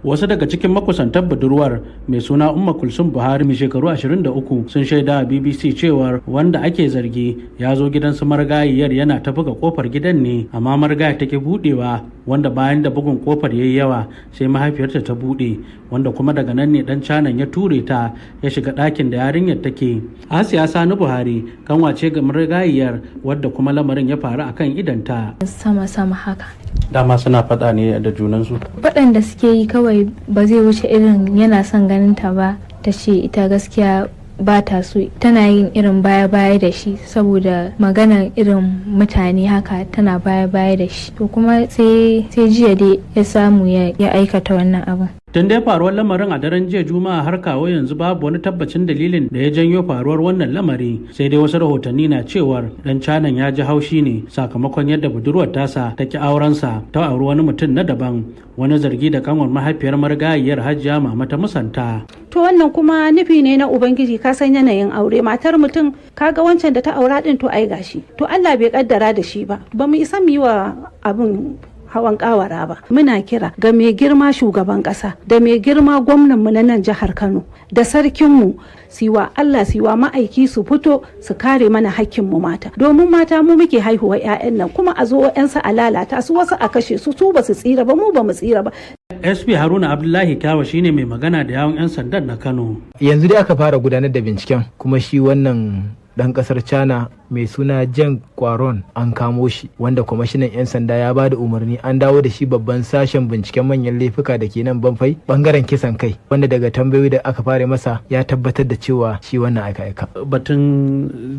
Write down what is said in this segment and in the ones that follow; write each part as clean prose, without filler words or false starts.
Wasu daga cikin makusantar budurwar mai suna Umma Kulsum Buhari, mai shekaru 23, sun shaida a BBC cewar wanda ake zargi ya zo gidan su marigayiyar yana ta buga kofar gidan ne, amma marigayar ta ki budewa, wanda bayan da bugun kofar yayi yawa sai mahaifiyarta ta bude, wanda kuma daga nan ne dan canan ya ture ta ya shiga ɗakin da yarinyar take. Asiya Sani Buhari kanwace ga marigayiyar, wadda kuma lamarin ya faru akan idanta. Sama sama haka. Dama suna faɗa ne da junansu? Faɗan da suke yi kawai ba zai wuce irin yana son ganin ta ba, ta ce ita gaskiya ba ta so, tana yin irin baya-baya da shi saboda maganar irin mutane haka, tana baya-baya da shi. To kuma sai jiya dai ya samu ya aikata wannan abin. Tun dai faruwar lamarin a daren jiya Juma'a har kawo yanzu babu wani tabbacin dalilin da ya janyo faruwar wannan lamari, sai dai wasu rahotanni na cewar dan canan ya ji haushi ne sakamakon yadda budurwar tasa ta ki aurensa ta auri wani mutum na daban, wani zargi da kanwar mahaifiyar marigayiyar, Hajiya Mama, ta musanta. To wannan kuma nufi ne na Ubangiji. Ka san yanayin aure, matar mutum, kaga wancan da ta aura din, to ai gashi, to Allah bai kaddara da shi ba. Ba mu isa mu yi wa abin hawan kawara ba. Muna kira ga mai girma shugaban kasa da mai girma gwamnanmu na nan jihar Kano da sarkinmu, siwa Allah siwa ma'aiki, su fito su kare mana hakkinmu mata, domin mata mu muke haihuwa 'ya'yan nan, kuma a zo 'yansu a lalata su, wasu a kashe su, su ba su tsira ba, mu ba mu tsira ba. SP Haruna Abdullahi Kyawa shine mai magana da yawun 'yan sandan na Kano. Yanzu dai aka fara gudanar da binciken, kuma shi wannan dan kasar China mai suna Jan Kwaron an kamo shi, wanda kwamishinan 'yan sanda ya ba da umarni an dawo da shi babban sashen binciken manyan laifuka da ke nan Banfai, bangaren kisan kai, wanda daga tambayoyi da aka fara masa ya tabbatar da cewa shi wannan aika-aika. Batun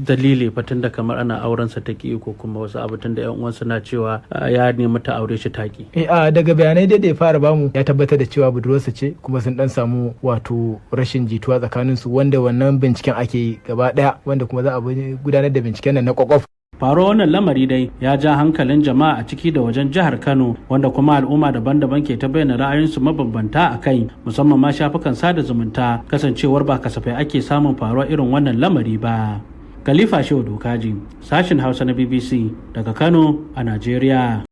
dalili, batun da kamar ana aurensa ta ki ko kuma wasu abu, tun da 'yan uwansa na cewa ya nemi ta aure shi taki. A daga bayanai dai da ya fara bamu, ya tabbatar da cewa budurwarsa ce, kuma sun dan samu wato rashin jituwa tsakaninsu, wanda wannan binciken ake yi gaba daya, wanda kuma za a gudanar da binciken nan na kwakwaf. Faruwar wannan lamari dai ya ja hankalin jama'a a ciki da wajen jihar Kano, wanda kuma al'umma daban-daban ke ta bayyana ra'ayoyinsu mabambanta a kai, musamman ma shafukan sada zumunta, kasancewar ba kasafai ake samun faruwar irin wannan lamari ba. Khalifa Shehu Dokaji, sashin Hausa na BBC daga Kano a Najeriya.